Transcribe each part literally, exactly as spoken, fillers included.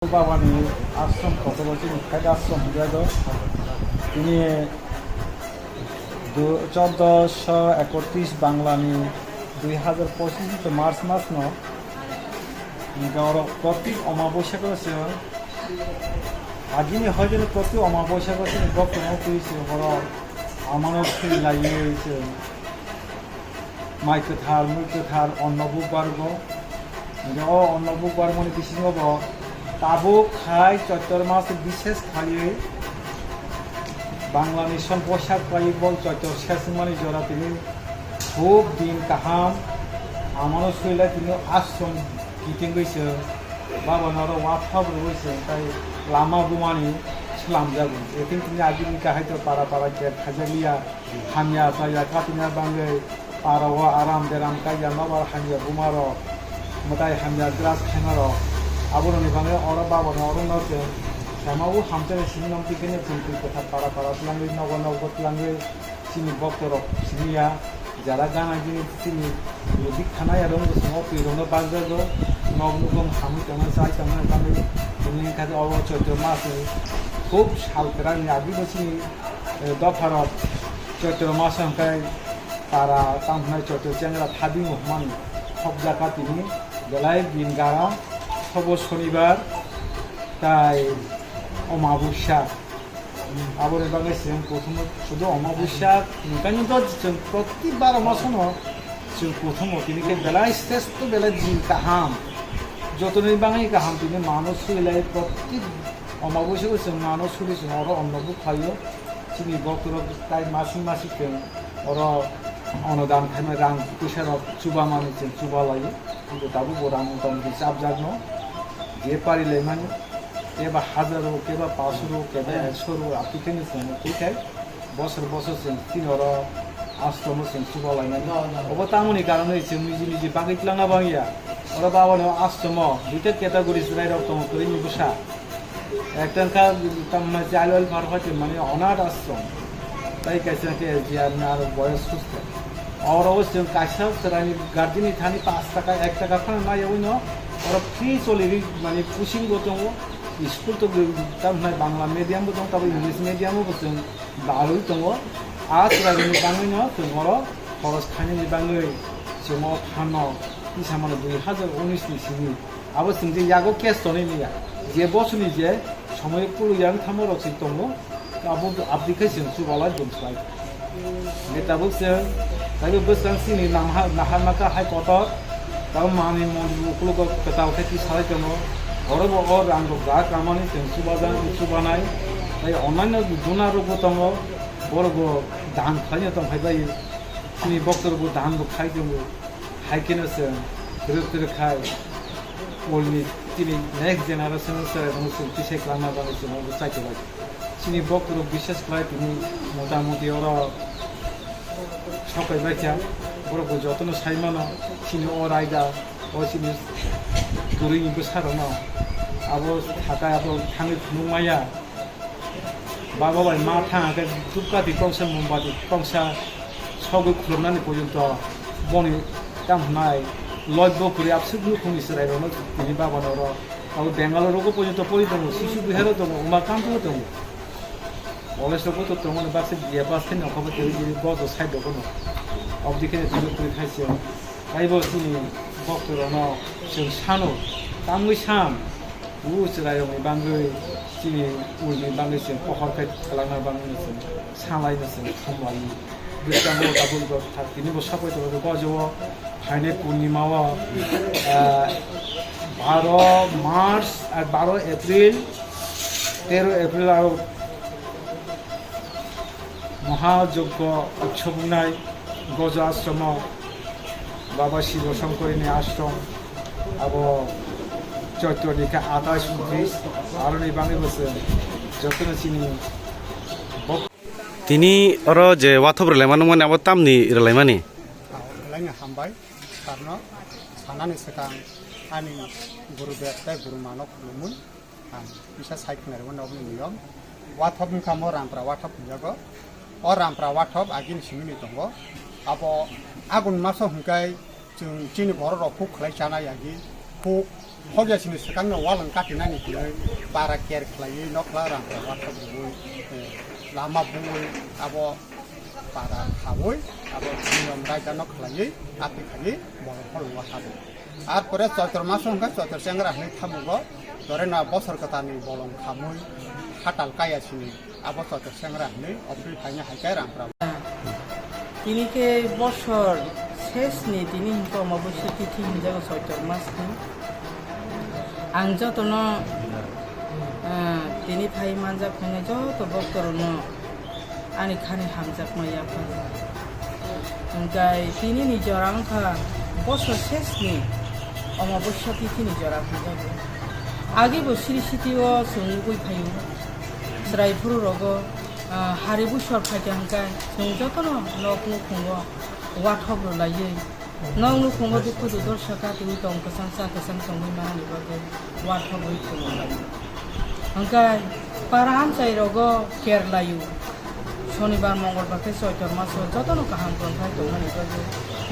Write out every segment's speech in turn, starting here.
Babani ashram kotor o chini khaida ashram hwnjago. Tini du-, chordoso ekotris Banglani dui hazar pochis ni March mas no. Hingke oro proti omaboisya ko se, ajini hoideno proti omaboisya ko chini bokto no twi se oro amano thwi laiwi se. Mai kwthar, mui kwthar, onno bukbar bo. Hingke o onno bukbar moni bisingo bo tabuk khai Choitor mas bishes khaiwi Bangla ni son poshak khaiwi bo Choitor ses mani jora tini khub din kaham. Amano suilai tini ashram kitingwi se baba noro wathap rwwi se tai lama bumani slamjago. Eting tini agini kahai to para para ker khajakliya. Hamya chaya katina bangwi para o aram beram kaiya nobar hamya buma rok, mwtai hamya gras khaima rok, aboroni bangwi oro babano oro no chwng sama o hamchai sini nom tikhe no chwng twi kwthar para para twlangwi nogo nogo twlangwi chini bokto rok siniya jara gana gini chini dik khana ya rong bwskango twi rok no bagjago nok nukung hamwi tongna chai tongna bangwi tini kha obo Choitro mas ni khub sal kwrak ni agwi bo chini dopharok Choitro maso hwnkhe para tamo hwnai Choitro chengra thabingo hwnmani khopjak kha tini belai din gara sobo sonibar tai omabusya. Aboni bagwi chwng prothom sudu omabusya hwnkhai no chwng proti baro masono chwng prothomo tini khe belai sresto belai din kaham jotoni bagwi kaham tini mano suilai proti omabusya chwng mano suri chwng oro onno bukhlaio. Chini boktorok tai masing masing chwng oro onodan khaima rang puisa rok chuba mani chwng chuba laio. Kintu tabuk bo rang mota moti chapjakno je pari laimani keba hajar rok, keba paanch rok, keba ekso rok, aphi khe no chwng twi khai bosor bosor chwng chini oro ashromo chwng chuba laimani. Obo tamoni karonwi chwng niji niji bagwi twlangna bangya. Oro babano ashromo duita category chwrai rok tongo kwrwini bwsa. Ekta wngkha tamni child welfare hoite mani onath ashram. Tai kaisa wngkha S D R ni aro boyos hostel. Oro o chwng kaisa chwraini guardian ni thani paanch taka, ek taka phano naiyawi no oro free choli ri mani coaching bo tongo. School to tamni Bangla medium bo tongo, tabuk English medium bo chwng dalwi tongo. A chwraini bangwi no chwng oro khoros khainani bangwi chwng o phano tisa mano dui hazar unis ni simi. Abo chwng je yago case tonwi manya. Je bosoni je somoyo kulu yang thamo rok se tongo. Abo abdi khai chwng chubalai dum slai. Nge tabuk chwng taibo bwswng chini namha nahar maka hai kotor. Tabo manwi moni ukulugo kwtal khai ti salai tongo. Oro bo o rang rok da kamani chwng chubajang chubanai. Tai onlaino duna rok bo tongo. Borok bo dan khlaino tong phai bai. Chini boktor bo dan bo khai tongo. Hai kheno chwng rwk rwk khai ulni chini next generation o chwrairokno chwng tisai kwlangna bagwi chwng obo chaitobai. Chini boktorok bishes khlai tini mota moti oro sokai baikha, borokbo jotono sai mano chini o raida, o chini kwrwini bwsarokno abo thakai abo thangwi phunuk maya. Baba bai ma thang khe dhupkati kongsa, mombati kongsa sogwi khulumnani porjonto boni tamo hwnai loj bo kwrwi abswk nukhungni chwrairokno tini babano oro abo Bangalore rogo porjonto pori tongo, Sishu Biharo tongo, Umakantho tongo, Olesh rogo to tongo, baksa B A pass khe nokha bo tei bojo side rogo no obdi khe tini kwrwi khai se. Taibo chini boktorokno chwng sano, tamwi sam, o chwrairokni bangwi, chini ulni bangwi chwng pohor khai kwlangna bangwi chwng salaino chwng thumlaio. Bwskango tabuk rok tha-, tini bo sapai tongo, bo jabo phainai purnima o, ah, baro March, ah, baro April, tero April aro Mohajoggo utsob wngnai Gojo ashromo Baba Shibo Shonkorini ashrom, abo Choitro ni khe atais untris, aroni bagwi bo chwng jotono chini bok- Tini oro je wathop rwlaima nukmani abo tamni rwlaimani? Belai no hambai, karno sanani swkang ani guru dev tei guru mano khulumwi. Ang kisa sai khna rwmani oboni niyom. Wathop wngkha mo Rampra wathop hwnjago. O Rampra wathop agini simini tongo. Abo Agun maso hwnkhe chwng chini borok rok khuk khlai chanai agi khuk Hokya sini swkangno walwng katinani hinwi para care khlaiwi nokla rang wathok rwui, eh, lama buwi abo para khaui abo niyom raida no khlaiwi aphi khaiwi bolong kholo wathabo. Ar pore Choitro maso hwnkha Choitro chengra hinwi thamugo, toreno bosor kwtalni bolong khamui hatal kaya sini. Abo Choitro chengra hinwi ofri phaina hai khe rang pra. Tini khe bosor sesni tini hwnkhe Omobosya tithi hinjago Choitro masni. Ang jotono, ah, tini phai manjak phainai joto boktorokno ani khani hamjakma yapharwi. Hwnkhe tinini jora wngkha bosor sesni Omobosya tithini jora hinjago. Agi bo siri sitio chwng nugui phaio. Chwrai phuru rogo, ah, hari busor phaikha hwnkhe chwng jotono nok nukhungo wathok rwlaiwi, nok nukhungo dukhu dudor saka twiwi tong kwchang cha kwchang tongwi manani bagwi wathogwi khulumlaio. Hwnkhe para amchai rogo kerlaio. Sonibar mongolbar khe Choitro maso jotono kaham tonthai tongmani bagwi,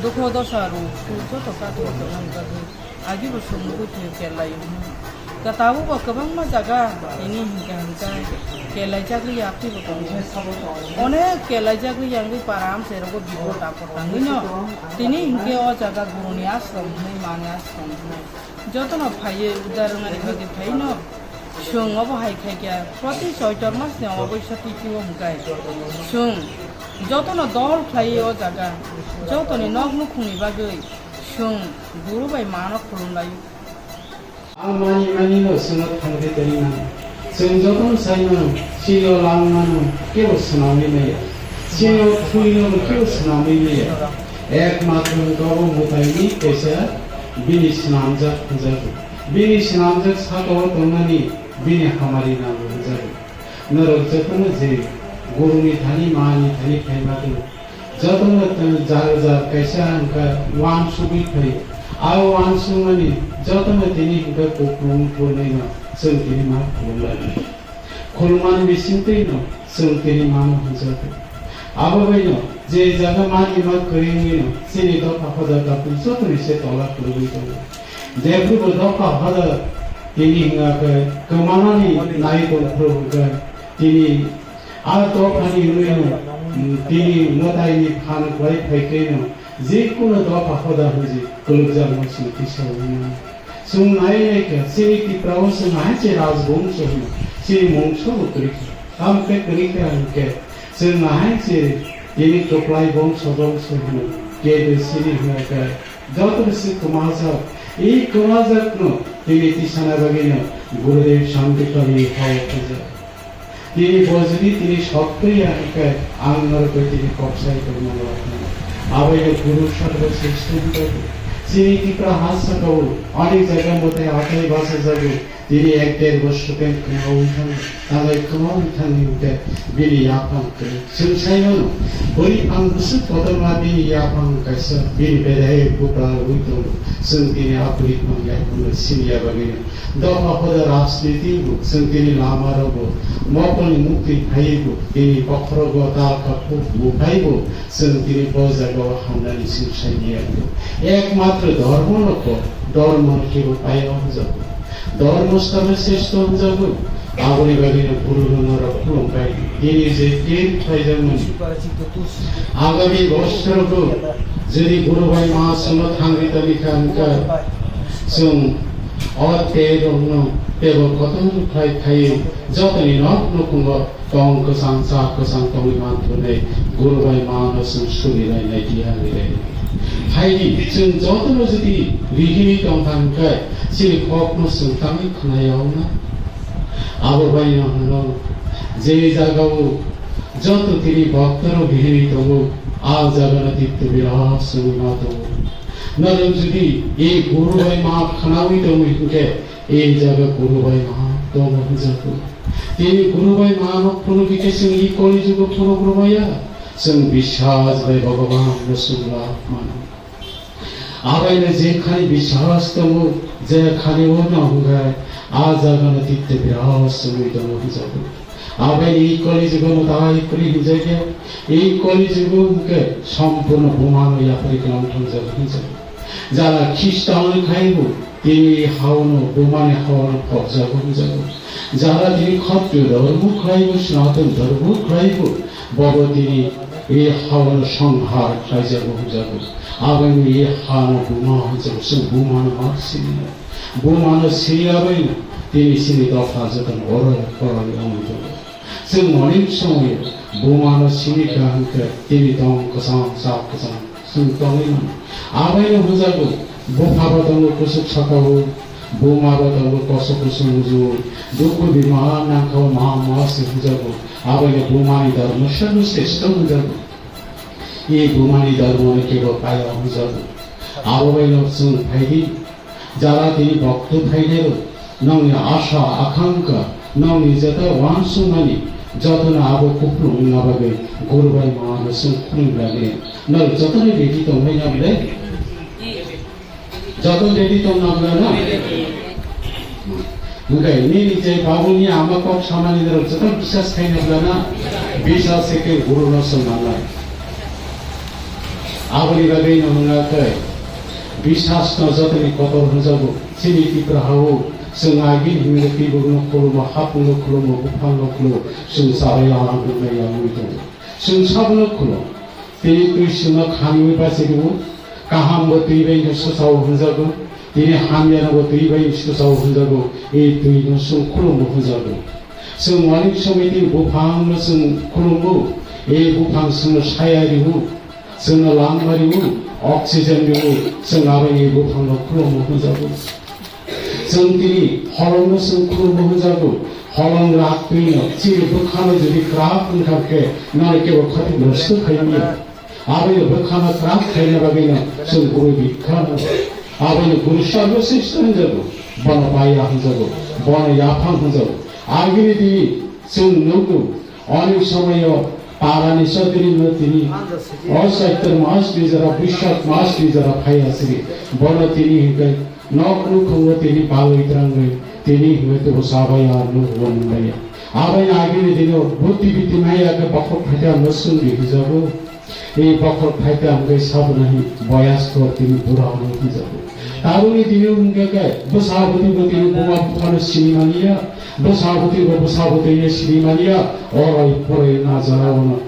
dukhu dosa rok joto katwi tongmani bagwi, Agi bo sumugwi thwiyo kerlaio hwnwi. Ka tabukbo kwbangma jaga tini hinkhe hinkhe kerlaijagwi ya, teibo tongo. Onek kerlaijagwi ya wngwi para amchairogo bipot apot tangwino tini hinkhe o jaga guruni ashram hwnwi, mani ashram hwnwi. Jotono phaiwi udar wngnani bagwi phaino chwng obo hai khaikha proti Choitro masni Omobosya tithio hwnkhe chwng jotono dol khlaiwi o jaga jotoni nok nukhungni bagwi Chwng guru bai mano khulumlaio. Ang mani mani no chwngno thangwi tongwi mano. Chwng jotono sai mano, chini o lang mano, kebo swnamwi maya. Chini o thwi no kebo swnamwi maya. Ekmatro wngkha obo mwtaini kaisa bini swnamjak hwnjago. Bini swnamjak saka o tongnani bini hamari nango hwnjago. Norok jotono je guruni thani, mani thani khaima tong. Jotono tong jar jar kaisa hwnkha uansugwi phai. A uansukmani jotono tini hwnkha kupulung phunuknaino chwng tini ma khulumlainai. Khulumani bisingtwino chwng tini mano hwnjago. Abo baino je jaga mani ma kwrwi wngwino chini dopha hoda dapung jotoni se tola khulugwi tongo. Jephrubo dopha hoda tini hwnkha khe kwmanani nai tongphuru hwnkha tini A dophani hwnwi, mm, tini mwtaini phan kwlai phai kheno, je kono dopha hoda hwnwi kwlwkjakno chwng tisa wngmano. Chwng nai nai kha, chini Tripura o chwng hai se rajbongso hwno, chini mungso bo kwrwi kha. Tamo khe kwrwi kha hwnkhe, chwng hai se tini kwplai bongso bongso hwno, kebo chini hwnkhe, joto se kwmajak, e kwmajakno tini tisana bagwino Gurudev Shanti Kavi hao khaijak. Tini bojri tini sotwi ya hwnkhe ang norokbai tini kok sai tongmani wathano. Abaino guru sakbo se sumjago. Chini Tripura ha sakao onek jaga mwtai atai bachajago. Tini ek der bosor pen khnaui thang, tangai khnaui thang hwnkhe bini yaphang kwrwi. Chwng sai mano, bwrwi phang bwswk kotorma bini yaphang kaisa bini bedai bupra ui tongo. Chwng tini a bwrwi phang yaphangno siniya bagwino. Dopha hoda rajniti bo, chwng tini lama rogo, mokolni mukti phaiwi bo, tini bokhorogo tal kaphuk bo phaibo, chwng tini bo jagao hamnani chwng sai liya bo. Ekmatro dhormo no ko, dhormo no kebo paiya hwnjago. Dhormo sthabe sreshto hwnjago. Aboni bagwino guru no norok khulumbai. Tini je tin phaijakmani. Agami bosorogo jodi guru bai ma chwngno thangwi tongwi kha hwnkha, chwng o tei rokno teibo kotor khai khai jotoni nok nukhungo tong kwchang cha kwchang tongwi manthunai guru bai mano chwng suri lainai tiyangwi lainai. Haidi chwng jotono jodi rihini tongkha hwnkhe chini kokno chwng tangwi khwnai yauna. Abo baino hwno je jagao joto tini bhoktorok rihini tongo, a jagano titto birat chwngwi ma tongo. Norok jodi e guru bai ma khwnaui tongwi hwnkhe, e jaga guru bai ma tongo hwnjago. Tini guru bai mano phunukgwi khe chwng e koli jugo phunuk rwmaya, chwng biswas bai Bhogoban no chwng lab mano. Abaino jekhani biswas tongo, jekhani ono hwnkhe a jagano titto birat chwngwi tongo hwnjago. Abaino e koli jugo mwtai kwrwi hwnjakya, e koli jugo hwnkhe sompurno bumano yapri kwlwng thangjago hwnjago. Jara Khristo wngwi khaibo, Tini haono, bumani haono phobjago hwnjago. Jara tini khotri dhormo khlaibo, Sanatan dhormo khlaibo, bobo tini e haono songhar khlaijago hwnjago. Aboni e hano buma hwnjago, chwng bumano ma sini. Bumano sini abaino tini sini dopha jotono oro oro wngwi tongo. Chwng onek somoyo bumano sini kaham khe tini tong kwchang sak kwchang. Chwng tongwi mano. Abaino hwnjago, buphaba tongo kusuk sakao, bumaba tongo koso kusuk muju, dukhu bima nangkha ma ma se hwnjago. Abaino bumani dharma sarbo sreshto hwnjago. E bumani dharma no kebo kaya hwnjago. Abo baino chwng phaidi, jara tini bokto phainairok, nongni asha, akangkha, nongni jeta wansukmani, jotono abo kupulung wngna bagwi Guru bai mano chwng khulumladi. Norok jotono ready tongbaina bwle? Joto ready tongna bwle na? Hwnkhe nini je babuni ama kok samani norok joto bisas khaina bwle na? Bisas se khe Guru no swngnangnai. Aboni bagwi no hwnga khe, bisas no jotoni kotor hwnjago. Chini Tipra hao chwng agini hwnwi tibuk no khulumo, hapung no khulumo, buphang no khulumo, chwng chabwi ya, ang wngnai ya wngwi tongo. Chwng sabono khulo. Tini twi chwngno khaniwi bachirio, kaham bo twi bai no swchao hwnjago. Tini hamya no bo twi bai swchao hwnjago. E twi no chwng khulumo hwnjago. Chwng onek somoi tini buphang no chwng khulumo. E buphang chwngno saya rio. Chwngno langma rio, oxygen rio, chwng abo ni buphang no khulumo hwnjago. Chwng tini holong no chwng khulumo hwnjago, holong rak twi no chini bwkha no jodi kwrak wngkha khe nai kebo khati nosto khai manya. Abo ni bwkha no kwrak khaina bagwi no chwng guru bikha no. Abo ni guru sarbo sreshto hwnjago, bono baya hwnjago, bono yaphang hwnjago. Agini tini chwng nugo, Onek somoyo parani sotiri no tini o Chaitya mas ni jora, Boishak mas ni jora phaiya siri. Bono tini hingke nok nukhungo tini palwi trangwi tini hingke tubo sabaya nukhungo nungbaya. Abai agini dino buti biti maya ke bakhok phaita no sungdi hijago. E bakhok phaita hingke sabuna hi boyas kor tini bura no hijago. Tabuni dino hingke ke bwsa buti bo tini buma buphano sini maniya. Bwsa bwtwi bo bwsa bwtwi no sini manya, orai porai na jora o no.